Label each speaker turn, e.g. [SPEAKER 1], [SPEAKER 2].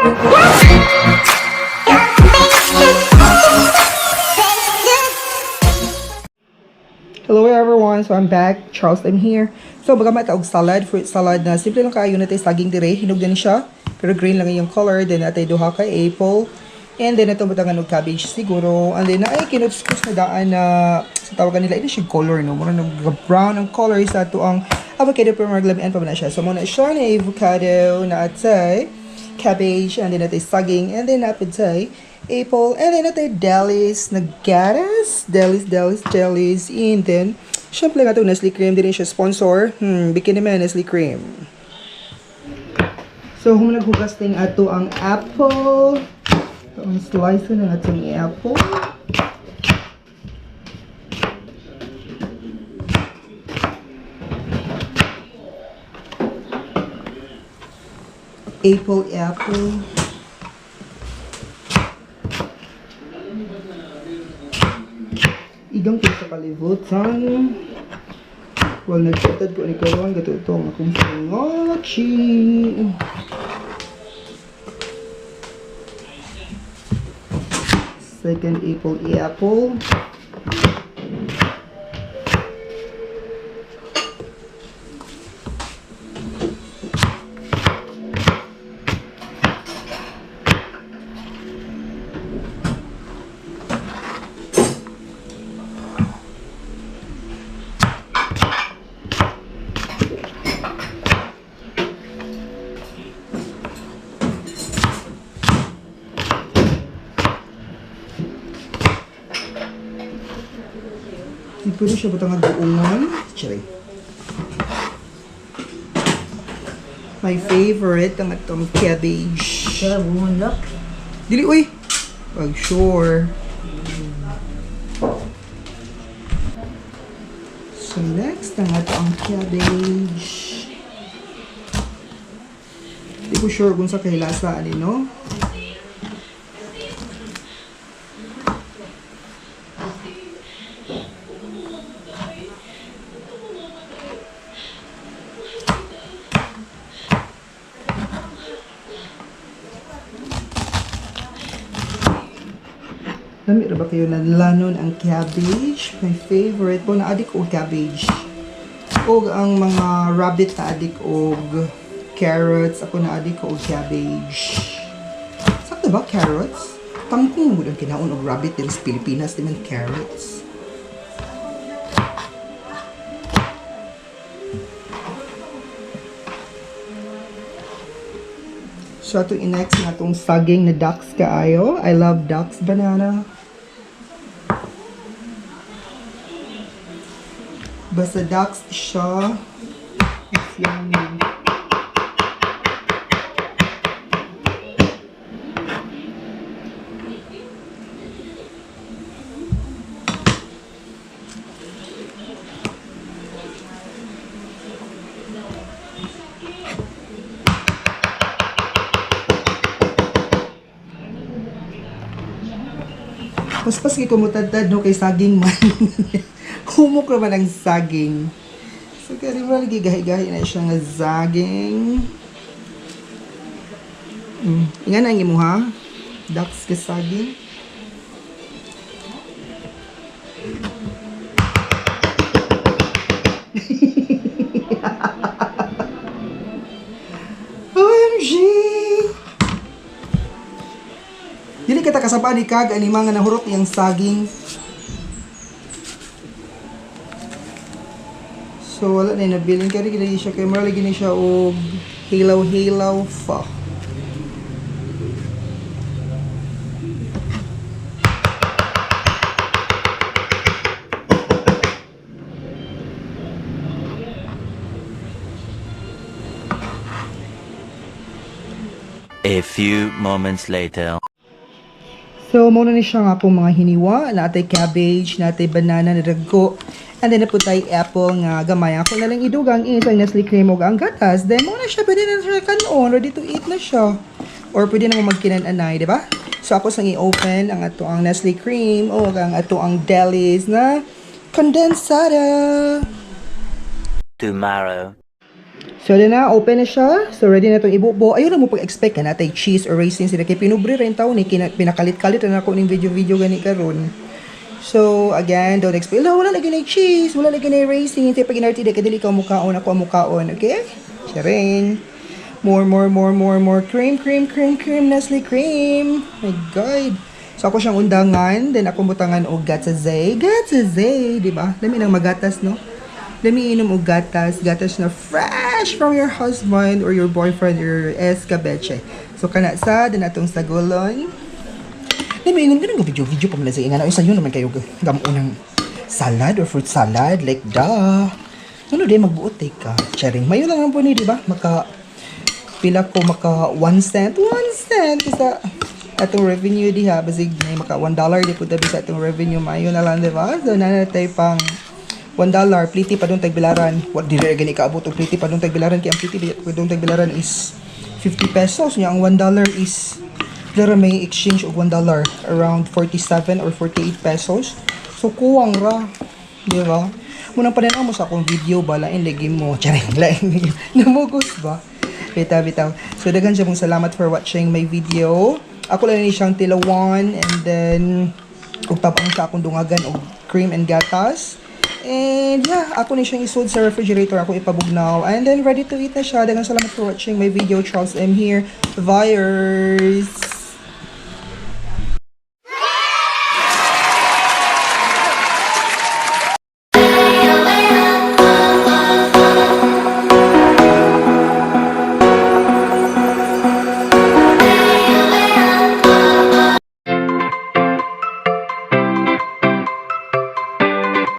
[SPEAKER 1] Hello everyone, so I'm back. Charles, I'm here. So bagamat og salad, fruit salad na simple lang kaayo natay saging dire, hinog din siya. Pero green lang yung color, then natay duha ka apple. And then ato butangan og cabbage siguro. And then naay kinuskus na daan na sa tawagan nila ito siya color, no. Mura nag brown ang color sa ato ang avocado, pero maglamian pa man na siya. So mo na siya na avocado na atay cabbage, and then natay saging, and then napitay apple, and then natay delis na gatas, delis, delis, delis, and then, syempre nga itong Nestle Cream, din siya sponsor, bikin naman Nestle Cream. So, humanaghugas ting ato ang apple, ito ang slice ng atong apple. Apple, apple. Igang ko sa kalibutan. Well, nagkatad ko ni karon gato ito ang akong singochi. Second apple, apple. Di pwede siya butang buungon. Chiri. My favorite ang atong cabbage.
[SPEAKER 2] Kaya bumunlak.
[SPEAKER 1] Dili uy. Pag sure. So next ang ato ang cabbage. Di ko sure kung sa kahilasa ani, no. Lami ra ba kayo nanlanon ang cabbage? My favorite po na adik og cabbage. Og ang mga rabbit na adik og carrots, ako na adik og cabbage. Sakto ba carrots? Tangkong mo ang kinaon og rabbit diri sa Pilipinas di man carrots. So atong i-next na atong saging na ducks kaayo. I love ducks banana. Basta ducks siya. It's yummy. Paspas kay kumutadtad no kay saging man. Humok naman ang saging. So kaya mo lagi gahi-gahi na siya nga saging. Ingan ang imo ha. Ducks kay saging. OMG! Dili kita kasaba ni kag ani mga nahurot iyang saging. So wala na nabilin kay gini siya kay mura lagi ni siya og hilaw-hilaw fa.
[SPEAKER 3] A few moments later.
[SPEAKER 1] So, muna ni siya nga akong mga hiniwa. Natay cabbage, natay banana na dagko. And then, naputay apple nga gamay. Ako na lang idugang is ang Nestle cream ug ang gatas. Then, muna siya, pwede na siya kanon. Ready to eat na siya. Or pwede na mo magkinan-anay, di ba? So, ako sang i-open ang ato ang Nestle cream o ang ato ang delis na kondensada.
[SPEAKER 3] Tomorrow.
[SPEAKER 1] So, na, open na siya. So, ready na itong ibubo. Ayaw na mo pag-expect ka natay cheese or raisins sila. Kay pinubre rin tao ni, pinakalit-kalit na ako ning video-video gani karon. So, again, don't expect, "Wala, wala lagi na cheese, wala lagi na raisins." Kaya pag inarti, di ka dili ka mukaon, ako ang mukaon, okay? Sharing. More, more, more, more, more cream, cream, cream, cream, Nestle cream. My God. So, ako siyang undangan, then ako butangan og gatas, gatas, di ba? Lami nang magatas, no? Lami inom og gatas, gatas na fresh from your husband or your boyfriend or your eskabeche. So, kana sa, then atong sagulon. Lami inom ganun video video pa man sa ingana. Ay, sayo naman kayo gamunang salad or fruit salad, like da. Ano di magbuot eh ka. Charing. Mayo lang ang po ni, di ba? Maka pila ko, maka 1 cent, 1 cent sa atong revenue diha, basig may maka $1 di pud tabi sa atong revenue, mayo na lang, di ba? So nanatay pang $1 pliti pa dong tagbilaran. What, di ra gani kaabot og pliti pa dong tagbilaran, kay ang pliti pa dong tagbilaran is 50 pesos nya. Ang $1 is pila may exchange og $1? Around 47 or 48 pesos, so kuwang ra, di ba? Munang pananaw mo sa akong video ba, lain lagi mo. Charing, lain lagi. Namugos ba? Bitaw, bitaw. So, daghan siya mong salamat for watching my video. Ako lang ni siyang tilawan and then ug tabang sa akong dungagan og cream and gatas. And yeah, ako ni siyang isod sa refrigerator, ako ipabugnaw. And then ready to eat na siya. Daghang salamat for watching my video. Charles M here. Virus.